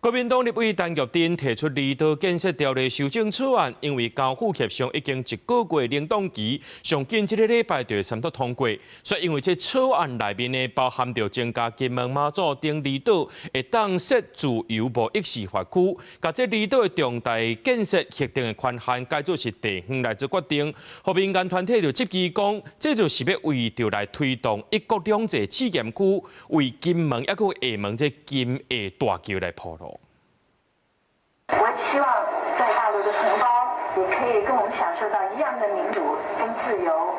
國民黨立委陳玉珍提出離島建設條例修正草案，因為交付協商已經一個月冷凍期，上緊這個禮拜就會三讀通過。所以因為這草案內面呢，包含著增加金門、馬祖等離島會當設自由貿易示範區，共這離島的重大建設核定的權限改做是地方來做決定。予民間團體就質疑講，這就是欲為著來推動一國兩制試驗區，為金門抑閣廈門這金廈大橋來鋪路。我希望在大陸的同胞也可以跟我們享受到一樣的民主跟自由。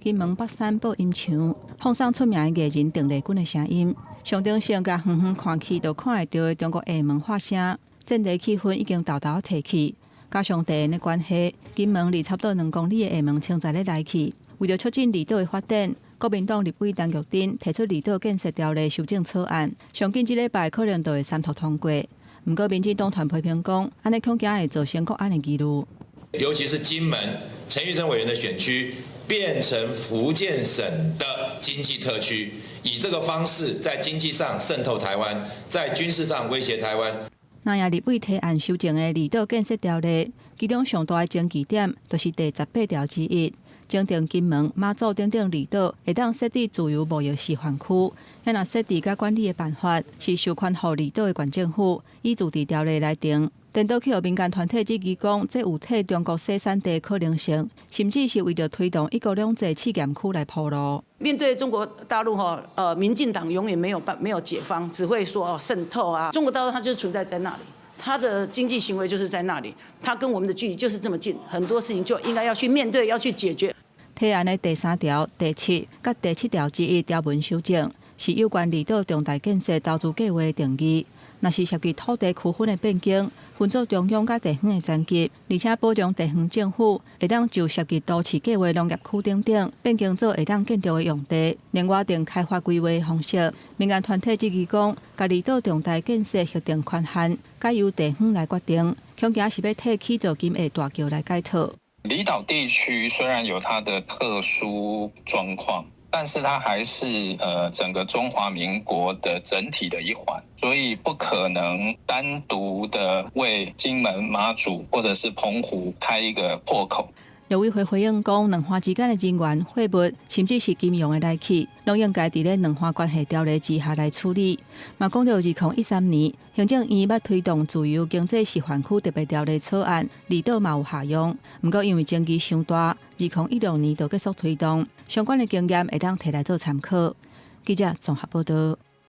金門北山播音場放送出名的藝人鄧麗君的聲音，象徵性共遠遠看去就看會著的中國廈門發聲，戰地氣氛已經沓沓提起。加上地緣的關係，金門離差不多2公里的廈門清在咧來去。為著促進離島的發展，國民黨立委陳玉珍提出離島建設條例修正草案，上緊這禮拜可能就會三讀通過。毋過，民進黨團批評講，按呢恐驚會造成國安的疑慮。尤其是金門陳玉珍委員的選區變成福建省的經濟特區，以這個方式在經濟上滲透台灣，在軍事上威脅台灣。那也立委提案修正的離島建設條例，其中上大的爭議點就是第18條之一，增訂金門、馬祖等等離島會當設置自由貿易示範區，遐若設置佮管理的辦法是授權予離島的縣政府依自治條例來定。顛倒去予民間團體質疑講，這有替中國洗產地可能性，甚至是為著推動一國兩制試驗區來鋪路。面對中國大陸吼，民進黨永遠沒有解方，只會說哦滲透啊。中國大陸它就存在在那裡，它的經濟行為就是在那裡，它跟我們的距離就是這麼近，很多事情就應該要去面對，要去解決。提案的第3條、第7佮第7條之一條文修正，是有關離島重大建設投資計畫的定義。若是涉及土地區分的變更，分做中央佮地方的層級，而且保障地方政府會當就涉及都市計畫農業區等等變更做會當建築的用地，另外定開發規劃方式。民間團體質疑講，共離島重大建設核定權限，改由地方來決定，恐驚是欲替起造金廈大橋來解套。離島地區雖然有它的特殊狀況，但是它還是整個中華民國的整體的一環，所以不可能單獨的為金門、馬祖或者是澎湖開一個破口。陸委會回應講，兩岸之間的人員、貨物，甚至是金融的來去，攏應該佇咧兩岸關係條例之下來處理。嘛講到2013年，行政院欲推動自由經濟示範區特別條例草案，離島嘛有效用。毋過因為爭議傷大，2016年就結束推動。相關的經驗會當提來做參考。記者綜合報道。